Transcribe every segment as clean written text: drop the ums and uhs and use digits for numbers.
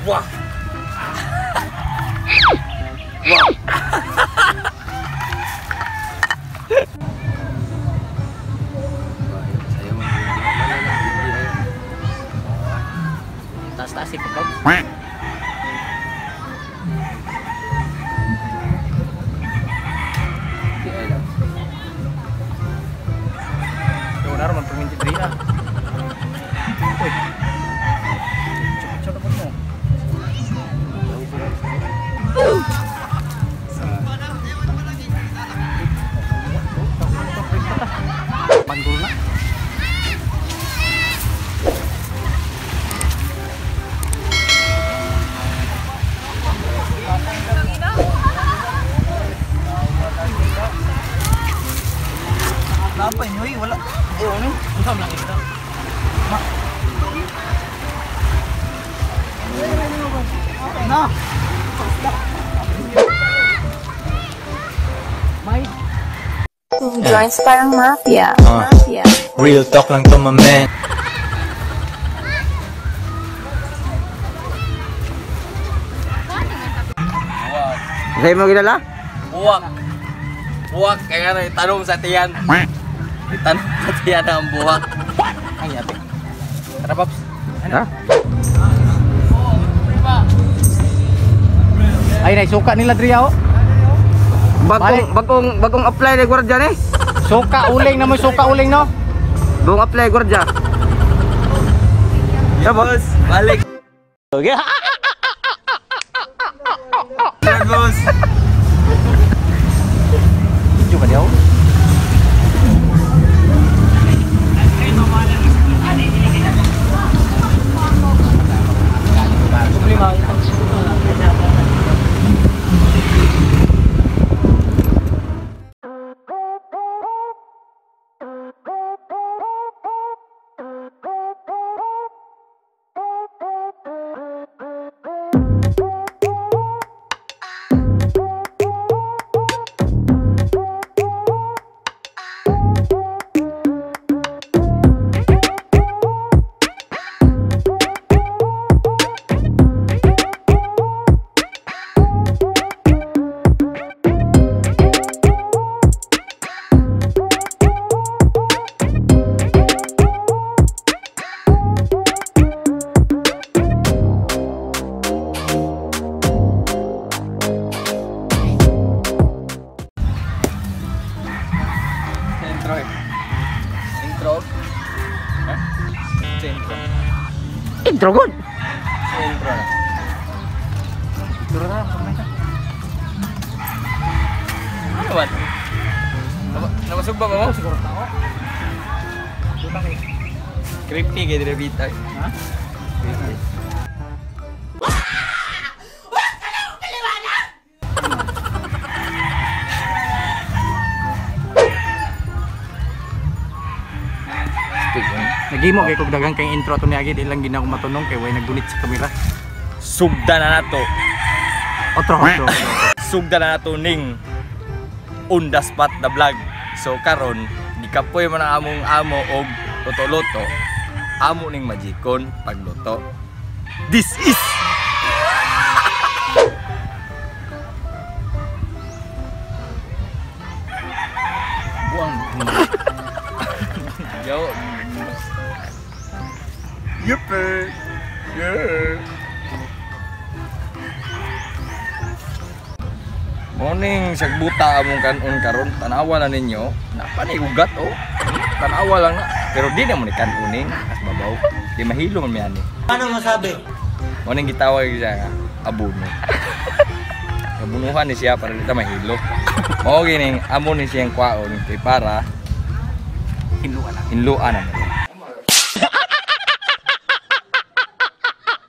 Wah. Wah. Taas-taas si Pagkaw. Donar man perminti diri ah. Uy. Cepet-cepet mo. Bandul na. Apa ini? Wala. Eh, ano? Unsa man lang ito? Ma. Na. May Joints parang mafia. Mafia. Real talk lang to, my man. Sa'yo mo kilala? Buwak. Buwak. Kaya nga itanong sa tiyan. Itanong sa tiyan ang buwak. Ay, ate. Tara, Paps. Ano? Ha? Ay, naisuka nila diri oh. Bagong apply ni gwardiya ni. Suka uling na mo, suka uling no. Bagong apply gwardiya. Boss, balik. Okay. Boss. Video ba diaw? Intro eh. Intro. Ha? Intro. Intro good. Intro na. Turo na, kamay ka. Ano ba? Namasug ba mo? Siguro tao. Butang eh. Creepy kay dire bitay. Ha? Creepy. Nagimo kay kog daghang kay intro ato niagi di lang gina ko matunong kay way naggunit sa kamera. Sugda na nato. Otro otro. Sugda na nato ning on the spot na vlog. So karon gikapoy man ang among amo og luto-luto. Amo ning majikon pagluto. This is buang. Yo. Yuppie. Yeah. Morning, sagbuta among kanon karon, tanawa na ninyo. Napanay ugat oh. Tanawa lang na. Pero di na mo ni kanuning as babaw. Di mahilo man mi ani. Ano masabi? Morning gitawag siya nga abuno. Abunuhan ni siya para di ta mahilo. Mao gining amo ni siyang kwaon kay para Hinluan na. Hinluan na.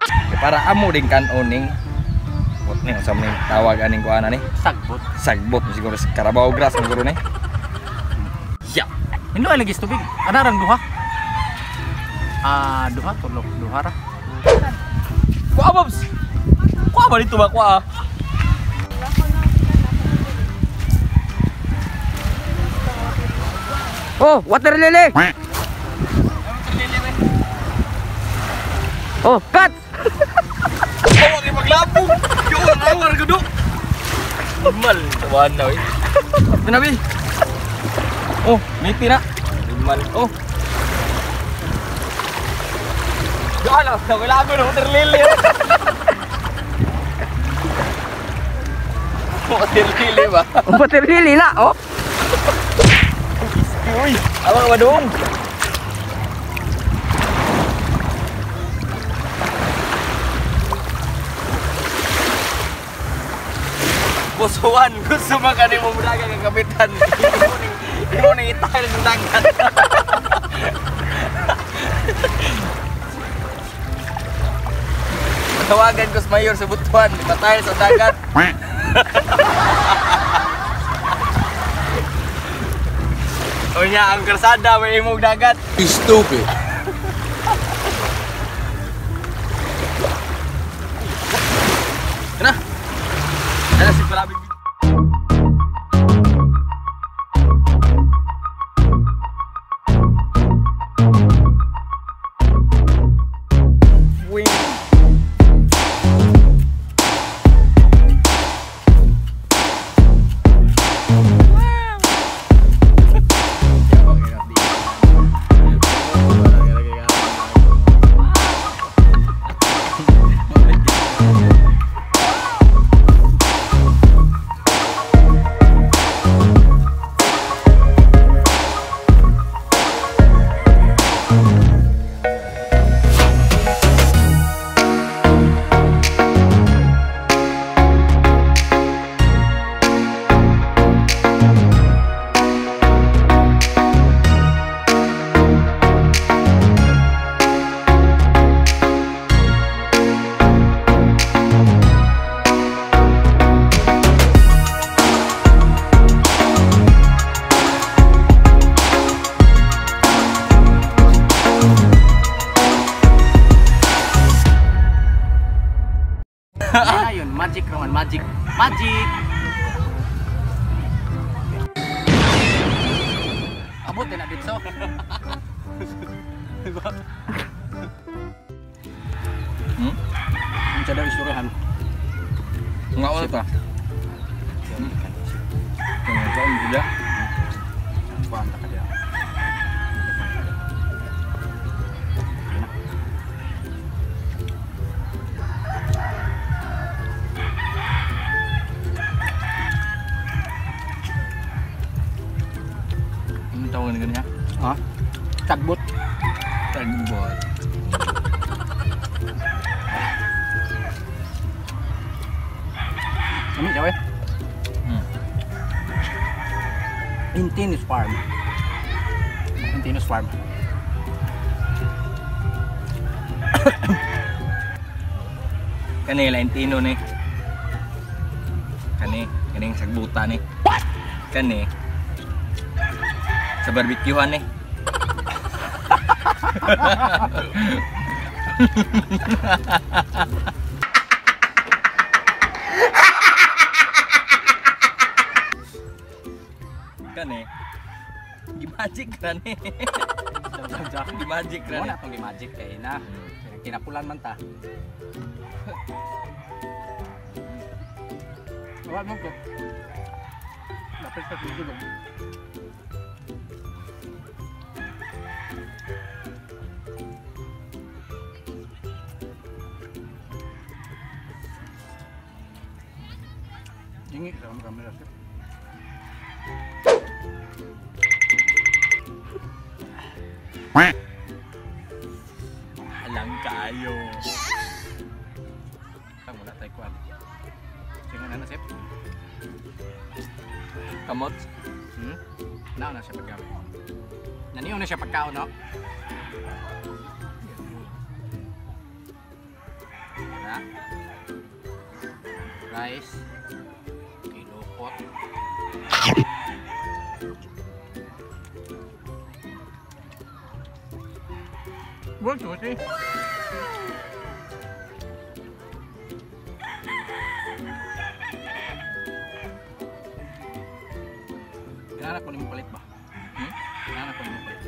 Kay para amo din kanoning bot ni unsa man tawag aning kuana ni? Sagbot. Sagbot siguro Carabao grass siguro ni. Ya. Hinluan lagi tubig. Anarang duha. Ah, duha tulok duha ra. Kuha Bobs. Kuha ba dito ba kuha? Oh, water lily. Oh, cut. Labog. Yo, nawar ko do. Normal, tawahan na eh. Pinabi. Oh, miti na. Normal. Oh. Wala, wala ako na water lily. Water lily ba? Water lily na, oh. Uy, awang wadong. Pusuan, gusto man ka ni mo mudagan kang kapitan. Imo ning itahil sa dagat. Tawagan ko sa mayor sa Butuan, ipatahil sa dagat. O niya, ang karsada, may imong dagat. Stupid. Ano? Ano si Palabig? Wing. Ayun, magic raman, magic. Magic! Abot din na dito. Hmm? Ang sada istoryahan. Nga wala ta. Kaon gud. Kuan ta ka diya. Ano tawag ni ganyan? Ha? Tagbot. Tagbot. Ano siya eh? Hmm. Intinos Farm. Intinos Farm. Kani la Intino ni. Kani, kaning sagbuta ni. What? Kani. Sa barbecuehan ni. Kani. Gi-magic ra ni. Gi-magic ra ni. Wala tong gi-magic kay na. Kinapulan man ta. Wala mo ko. Dapat sa tulog. Jingi sa kamera sir. Alang kayo. Wala tayo kuan. Sige na na sir. Kamot. Hmm? Nao na siya pagkaon. Naniyo na siya pagkaon, no? Na. Rice. Kilupot. 1, 2, 3. Kinahanglan ko nimo palit ba? Hmm? Kinahanglan ko nimo palit.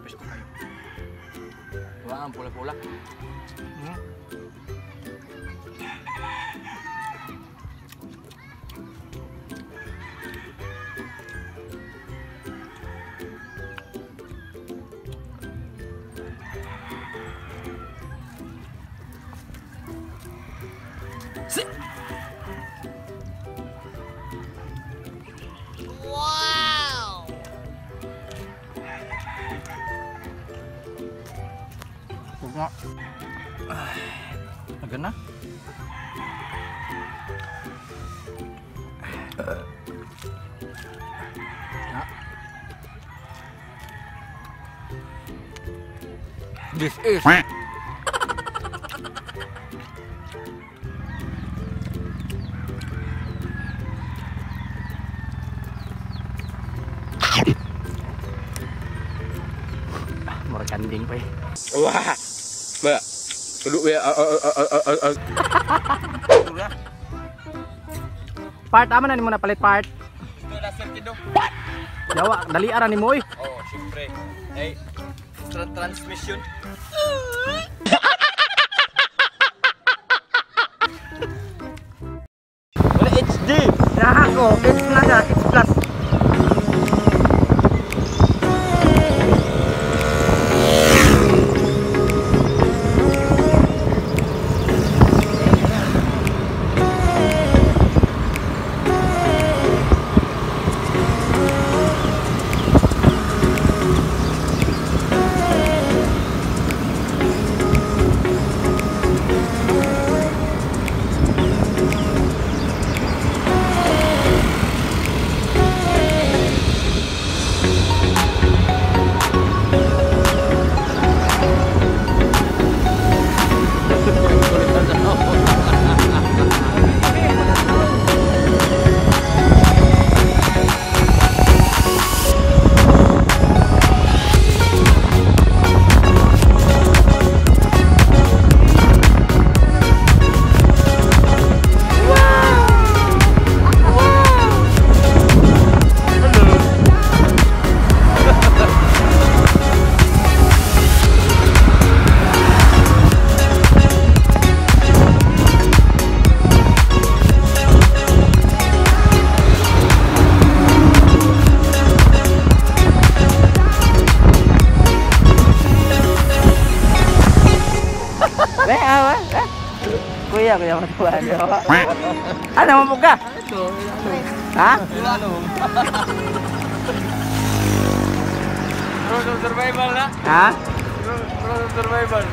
Pwesto kayo. Wala ang pula-pula. Hmm? Wow! Agad na? This is Mura kanding pa eh. Wah. Ba. Duduk ya. Part, ama na ni mo na palit part. Ito na sir Kido. Yawa, dali ara ni mo eh. Oh, syempre. Hey, transmission. Wala HD. Ako, it's na siya, it's plus. Kuya, kuya matuwa. Ano mo ka? Ha? Rules of survival na. Ha? Rules of survival.